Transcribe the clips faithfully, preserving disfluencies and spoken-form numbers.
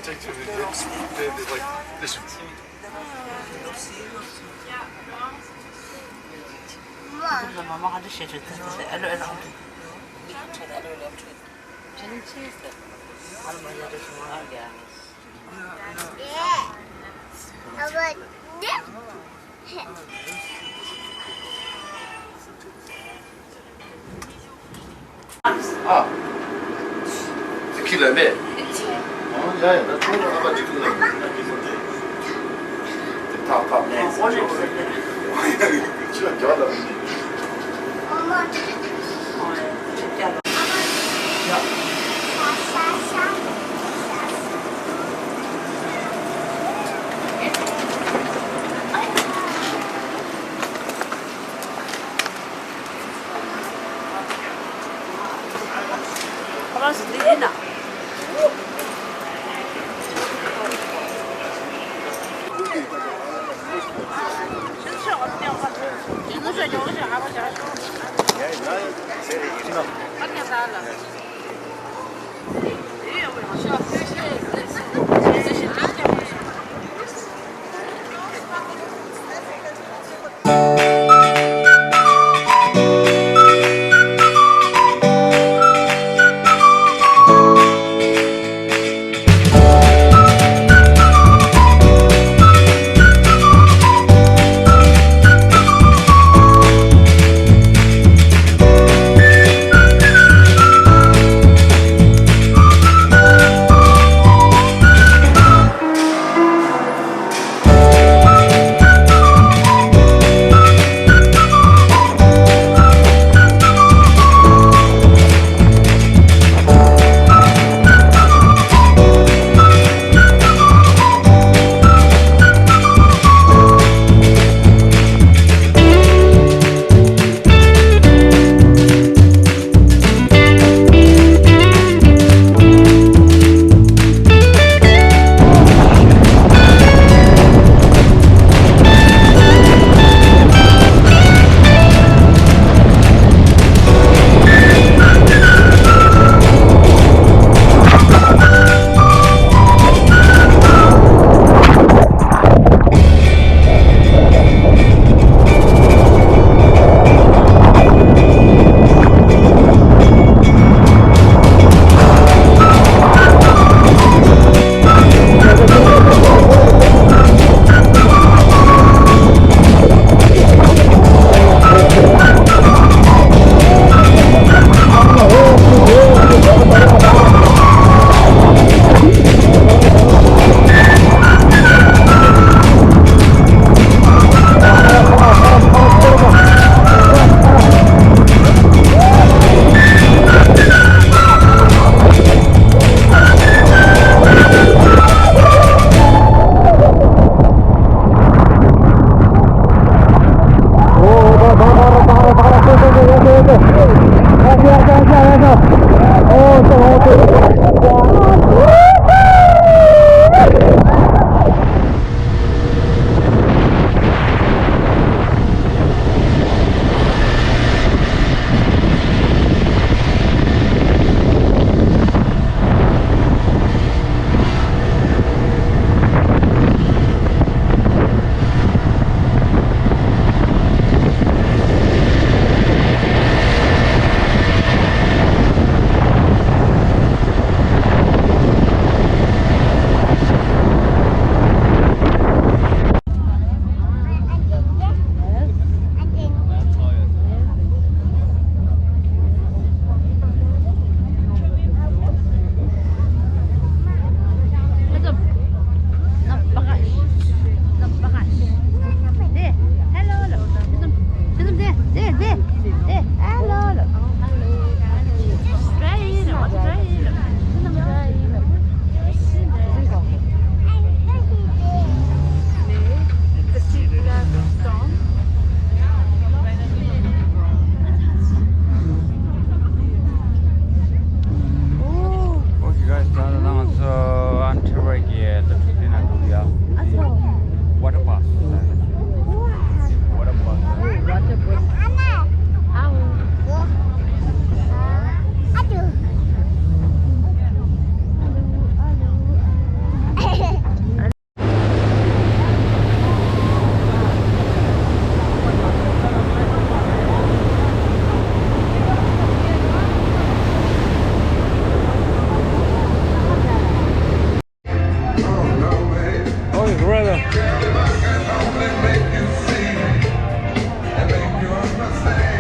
Take two minutes. They, they like this one. Mama, how does she do this? Hello, hello. Hello, hello. Hello, hello. ཨ། དེ་ཁྱི་ལ་མེད། ཨོ་ཡ་ཡ། ད་ཁྱོད་ལ་ཨ་ཕ་འགྲིག་གི་ལ་མེད། དེ་ཐག་ཐག་མེད། ཁྱི་ལ་རྒྱག་ལ་མེད།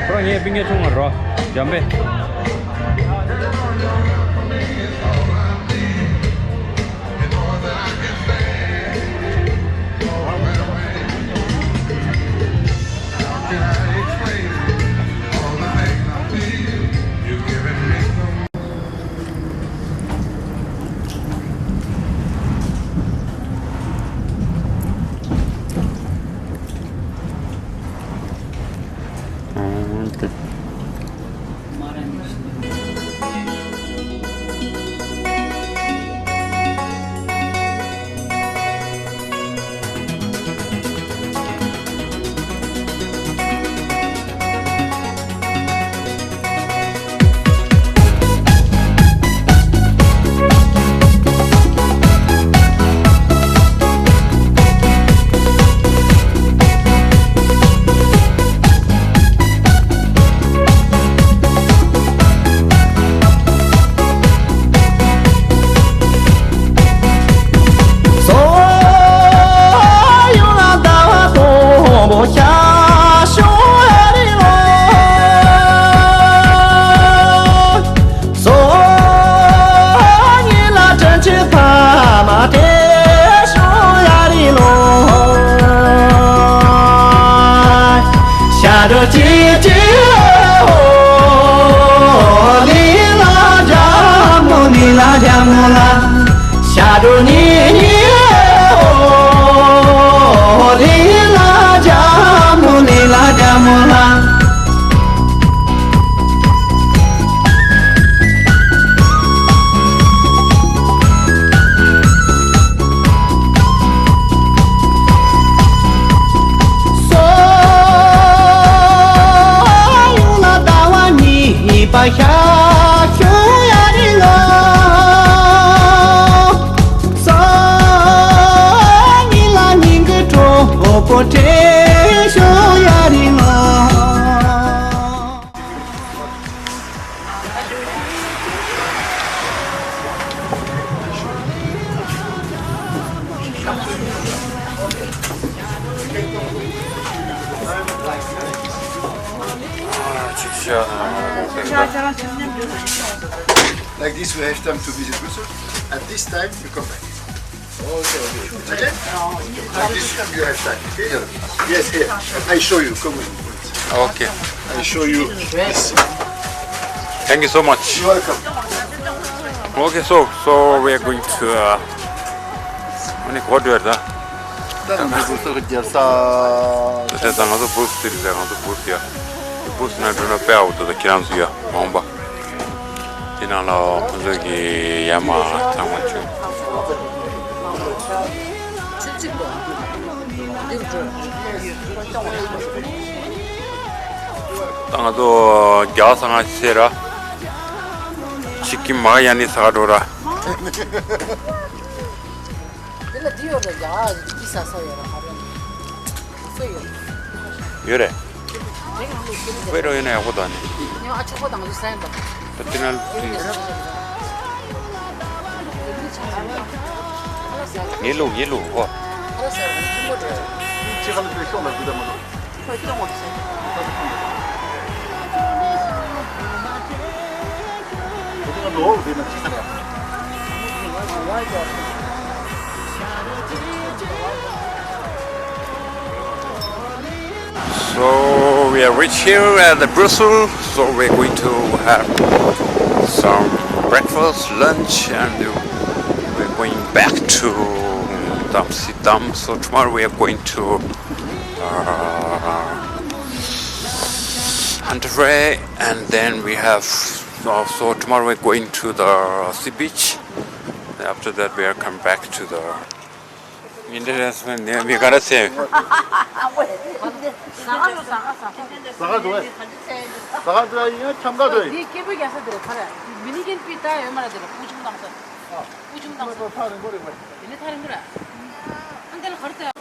ཁོ་རང་ངའི་སྤུན་ཀྱག་ཆུང་བ་རོ། འཇམ་པའི། Like this, we have time to visit Brussels. At this time, we come back. Okay, okay. Again? Like this, you have time. Okay? Yes, here. I show you. Come with me. Okay. I show you this. Thank you so much. You're welcome. Okay, so, so we are going to, uh, ཨ་ནི་གོ་འདྲ་ད། ད་ང་ཚོ་བུ་སུ་གི་རྒྱལ་ས། ད་ད་ང་ཚོ་བུ་སུ་དེ་རེད། ང་ཚོ་བུ་སུ་ཡ། བུ་སུ་ན་འགྲོ་ན་དཔེ་ཨའོ་ད་ད་ཁྱེད་རང་ཚོ་ཡ་མ་འོངས་པ། དེ་ནང་ལ་ཁོང་ཚོ་གི་ཡ་མ་ཚང་མ་བྱུང་། ད་ང་ཚོ་རྒྱ་ས་ང་ཤེས་ར། ཆིག་གི་མ་ཡ་ནི་ས་ག་འགྲོ་ར། དེ་ལ་འདི་ཡོད་རེད། ཡ་འདི་ས་ས་ཡོད་ར། ཧ་རན་ཧྥེ་ཡོད། ཡོད་རེད། དེ་གང་ལ་ཁྱེད་ཧྥེ་རོ་ཡོད་ན་ཡག་པོ་དང་ནི། ངས་ཨ་ཆོག་པོ་དང་ཚོ་ས་ཡིན་པ། ད་དེ་ན་ངའི་ལུག་ངའི་ལུག་གོ། So we are reach here at the Brussels. So we're going to have some breakfast, lunch, and we're going back to Amsterdam. So tomorrow we are going to uh, Antwerp, and then we have also tomorrow we're going to the sea beach. After that, we are come back to the International. ནས་མི་ག་ར་སེ། ཟ་ག་འདུག་ཟ་ག་འདུག་ཡིན་ཁྱམ་ག་འདུག་འདི་སྐྱེས་བུ་རྒྱལ་ས་དེར་ཕར་མི་ནི་གན་པི་ཏ་ཡོད་མ་ར། དེ་ལ་སྤུ་ཅུང་དང་ས། སྤུ་ཅུང་དང་ས། ཐག་རིང་པོ་རེད་པ། དེ་ནི་ཐག་རིང་པོ་ར། ཨ་འདི་ལ་ག་རེ་ལྟ།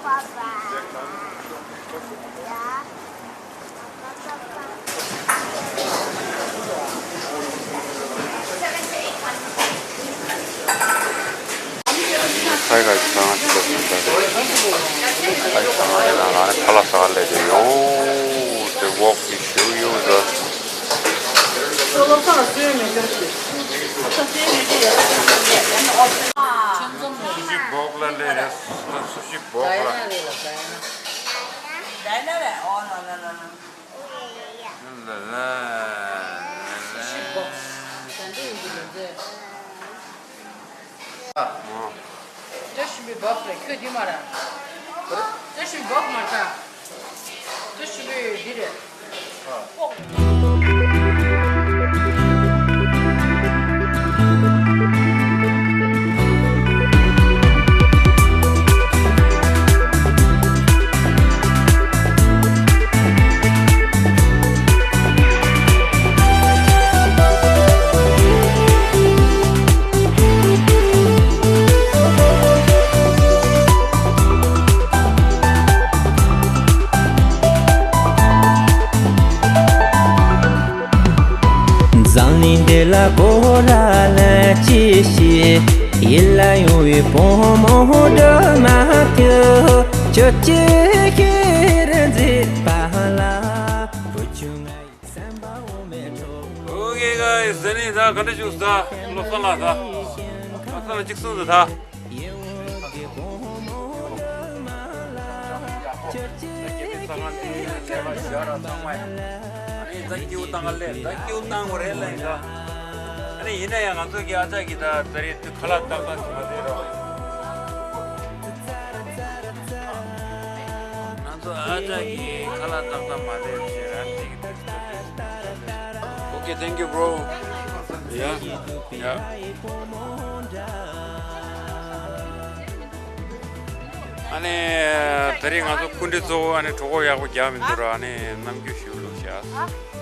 Hi guys, ང་ཚོ་ཚོ་ཚོ་ཚོ། Hi, ང་ཚོ་ལ་ཁ་ལག་ཟ་ག་སླེབས་ཡོད། The walk is show you the sushi box ལ་སླེབས་ཡོད། Sushi box ལ། Sushi box. ད་ཤི་བི་བོག་རེད། ཁྱོད་འདི་མ་ར། ད་ཤི་བི་བོག་མ་རེད། ད་ཤི་བི་འདི་རེད། འཛམ་གླིང་འདི་ལ་བོད་ར་ལ་ཅི་ཞིག་ཡིད་ལ་ཡོང་བའི་བུ་མོ་འདྲ་མ་ཐུབ། ཁྱོད་ཀྱི་ཤེས་རིག་མཛེས་པ་ལ་བུ་ཆུང་ང་ཡི་སེམས་པ་འོ་མའི་གྲོགས། Okay guys, ཟ་ནི་ད་ག་འདྲ་བྱུང་ཟ། བློ་བཟང་ལགས་ཟ། བློ་བཟང་ལགས་གཅིག་གསུངས་ཟ་ད། ད་སྐྱིད་པོ་བཏང་ག་ལེ། ད་སྐྱིད་པོ་བཏང་དགོས་རེད་ལ་ཡིན་ད། ཨ་ནི་ཡིན་ན་ཡང་ང་ཚོ་གི་ཨ་ཅག་གི་ད་ད་རེས་ཁ་ལག་ཏག་ཏག་ཞིག་མ་བསྡད་རོགས། ང་ཚོ་ཨ་ཅག་གི་ཁ་ལག་ཏག་ཏག་མ་བསྡད་ཞེས་རང་བསྡད་ཀྱི་འདུག Okay, thank you, bro. Yeah, yeah. ཨ་ནི་ད་རེས་ང་ཚོ་སྐུ་མགྲོན་གཙོ་བོ་ཨ་ནི་གྲོད་ཁོག་ཡག་པོ་རྒྱག་མི་འདུག་ར། ཨ་ནི་ནམ་རྒྱུན་ཞུ་ལུགས་བྱས།